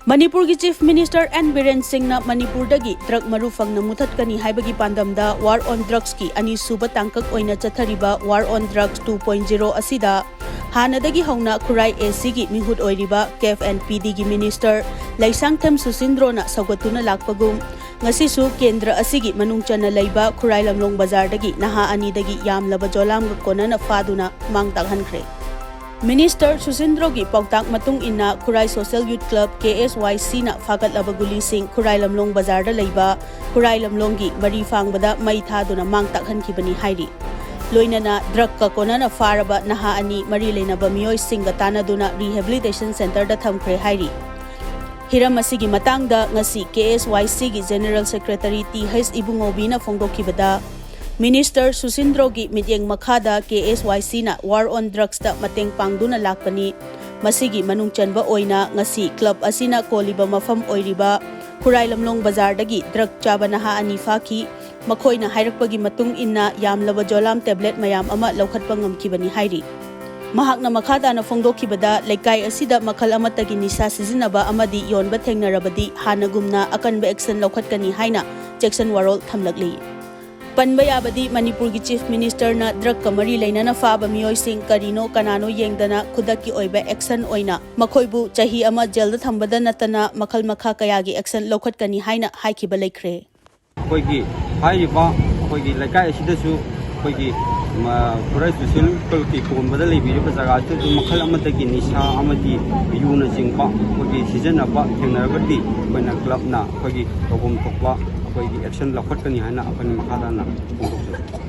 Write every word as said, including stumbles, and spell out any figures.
ꯃꯅꯤꯄꯨꯔꯒꯤ Chief Minister N Biren ꯁꯤꯡꯅ ꯃꯅꯤꯄꯨꯔꯗꯒꯤ drug ꯃꯔꯨ ꯐꯪꯅ ꯃꯨꯊꯠꯀꯅꯤ ꯍꯥꯏꯕꯒꯤ ꯄꯥꯟꯗꯝꯗ War on Drugsꯀꯤ ꯑꯅꯤꯁꯨꯕ ꯇꯥꯡꯀꯛ ꯑꯣꯏꯅ ꯆꯠꯊꯔꯤꯕ War on Drugs two point zero ꯑꯁꯤꯗ ꯍꯥꯟꯅꯗꯒꯤ ꯍꯧꯅ ꯈꯨꯔꯥꯏ ACꯒꯤ ꯃꯤꯍꯨꯠ ꯑꯣꯏꯔꯤꯕ CAF and PDꯒꯤ Minister ꯂꯩꯁꯥꯡꯊꯦꯝ ꯁꯨꯁꯤꯟꯗ꯭ꯔꯣꯅ ꯁꯧꯒꯠꯇꯨꯅ ꯂꯥꯛꯄꯒꯨꯝ, ꯉꯁꯤꯁꯨ ꯀꯦꯟꯗ꯭ꯔ ꯑꯁꯤꯒꯤ ꯃꯅꯨꯡ ꯆꯟꯅ ꯂꯩꯕ ꯈꯨꯔꯥꯏ ꯂꯝꯂꯣꯡ ꯕꯖꯥꯔꯗꯒꯤ ꯅꯍꯥ ꯑꯅꯤꯗꯒꯤ ꯌꯥꯝꯂꯕ ꯖꯣꯂꯥꯝꯒ ꯀꯣꯟꯅꯅ ꯐꯥꯗꯨꯅ ꯃꯥꯡ ꯇꯥꯛꯍꯟꯈ꯭ꯔꯦ꯫ Minister ꯁꯨꯁꯤꯟꯗ꯭ꯔꯣꯒꯤ ꯄꯥꯎꯇꯥꯛ ꯃꯇꯨꯡ ꯏꯟꯅ ꯈꯨꯔꯥꯏ Social Youth Club, KSYCꯅ ꯐꯥꯒꯠꯂꯕ ꯒꯨꯂꯤꯁꯤꯡ ꯈꯨꯔꯥꯏ ꯂꯝꯂꯣꯡ ꯕꯖꯥꯔꯗ ꯂꯩꯕ ꯈꯨꯔꯥꯏ ꯂꯝꯂꯣꯡꯒꯤ ꯃꯔꯤ ꯐꯥꯡꯕꯗ ꯃꯩ ꯊꯥꯗꯨꯅ ꯃꯥꯡ ꯇꯥꯛꯍꯟꯈꯤꯕꯅꯤ ꯍꯥꯏꯔꯤ꯫ ꯂꯣꯏꯅꯅ drugꯀ ꯀꯣꯟꯅꯅ ꯐꯥꯔꯕ ꯅꯍꯥ ꯑꯅꯤ ꯃꯔꯤ ꯂꯩꯅꯕ ꯃꯤꯑꯣꯏꯁꯤꯡꯒ ꯇꯥꯟꯅꯗꯨꯅ rehabilitation centreꯗ ꯊꯝꯈ꯭ꯔꯦ ꯍꯥꯏꯔꯤ꯫ ꯍꯤꯔꯝ ꯑꯁꯤꯒꯤ ꯃꯇꯥꯡꯗ ꯉꯁꯤ KSYCꯒꯤ General Secretary ꯇꯤ ꯍꯩꯆ ꯏꯕꯨꯡꯉꯣꯕꯤꯅ ꯐꯣꯡꯗꯣꯛꯈꯤꯕꯗ, Minister ꯁꯨꯁꯤꯟꯗ꯭ꯔꯣꯒꯤ ꯃꯤꯠꯌꯦꯡ ꯃꯈꯥꯗ KSYCꯅ War on Drugsꯇ ꯃꯇꯦꯡ ꯄꯥꯡꯗꯨꯅ ꯂꯥꯛꯄꯅꯤ꯫ ꯃꯁꯤꯒꯤ ꯃꯅꯨꯡ ꯆꯟꯕ ꯑꯣꯏꯅ ꯉꯁꯤ club ꯑꯁꯤꯅ ꯀꯣꯜꯂꯤꯕ ꯃꯐꯝ ꯑꯣꯏꯔꯤꯕ ꯈꯨꯔꯥꯏ ꯂꯝꯂꯣꯡ ꯕꯖꯥꯔꯗꯒꯤ drug ꯆꯥꯕ ꯅꯍꯥ ꯑꯅꯤ ꯐꯥꯈꯤ꯫ ꯃꯈꯣꯏꯅ ꯍꯥꯏꯔꯛꯄꯒꯤ ꯃꯇꯨꯡ ꯏꯟꯅ ꯌꯥꯝꯂꯕ ꯖꯣꯂꯥꯝ tablet ꯃꯌꯥꯝ ꯑꯃ ꯂꯧꯈꯠꯄ ꯉꯝꯈꯤꯕꯅꯤ ꯍꯥꯏꯔꯤ꯫ ꯃꯍꯥꯛꯅ ꯃꯈꯥ ꯇꯥꯅ ꯐꯣꯡꯗꯣꯛꯈꯤꯕꯗ, ꯂꯩꯀꯥꯏ ꯑꯁꯤꯗ ꯃꯈꯜ ꯑꯃꯠꯇꯒꯤ ꯅꯤꯁꯥ ꯁꯤꯖꯤꯟꯅꯕ ꯑꯃꯗꯤ ꯌꯣꯟꯕ ꯊꯦꯡꯅꯔꯕꯗꯤ ꯍꯥꯟꯅꯒꯨꯝꯅ ꯑꯀꯟꯕ action ꯂꯧꯈꯠꯀꯅꯤ ꯍꯥꯏꯅ ꯆꯦꯛꯁꯤꯟ ꯋꯥꯔꯣꯜ ꯊꯝꯂꯛꯂꯤ꯫ ꯄꯟꯕ ꯌꯥꯕꯗꯤ, ꯃꯅꯤꯄꯨꯔꯒꯤ Chief Ministerꯅ drugꯀ ꯃꯔꯤ ꯂꯩꯅꯅ ꯐꯥꯕ ꯃꯤꯑꯣꯏꯁꯤꯡ ꯀꯔꯤꯅꯣ ꯀꯅꯥꯅꯣ ꯌꯦꯡꯗꯅ ꯈꯨꯗꯛꯀꯤ ꯑꯣꯏꯕ action ꯑꯣꯏꯅ ꯃꯈꯣꯏꯕꯨ ꯆꯍꯤ ꯑꯃ jailꯗ ꯊꯝꯕꯗ ꯅꯠꯇꯅ ꯃꯈꯜ ꯃꯈꯥ ꯀꯌꯥꯒꯤ action ꯂꯧꯈꯠꯀꯅꯤ ꯍꯥꯏꯅ ꯍꯥꯏꯈꯤꯕ ꯂꯩꯈ꯭ꯔꯦ꯫ ꯑꯩꯈꯣꯏꯒꯤ ꯍꯥꯏꯔꯤꯕ ꯑꯩꯈꯣꯏꯒꯤ ꯂꯩꯀꯥꯏ ꯑꯁꯤꯗꯁꯨ ꯑꯩꯈꯣꯏꯒꯤ, ꯃ-, ꯈꯨꯔꯥꯏ Social Clubꯀꯤ ꯀꯣꯟꯕꯗ ꯂꯩꯕꯤꯔꯤꯕ ꯖꯒꯥ ꯑꯁꯤꯗꯁꯨ ꯃꯈꯜ ꯑꯃꯠꯇꯒꯤ ꯅꯤꯁꯥ ꯑꯃꯗꯤ ꯌꯨꯅꯆꯤꯡꯕ ꯑꯩꯈꯣꯏꯒꯤ ꯁꯤꯖꯤꯟꯅꯕ ꯊꯦꯡꯅꯔꯒꯗꯤ ꯑꯩꯈꯣꯏꯅ clubꯅ ꯑꯩꯈꯣꯏꯒꯤ ꯇꯧꯐꯝ ꯊꯣꯛꯄ ꯑꯩꯈꯣꯏꯒꯤ action ꯂꯧꯈꯠꯀꯅꯤ ꯍꯥꯏꯅ ꯑꯩꯈꯣꯏꯅ ꯃꯈꯥ ꯇꯥꯅ ꯐꯣꯡꯗꯣꯛꯆꯔꯤ꯫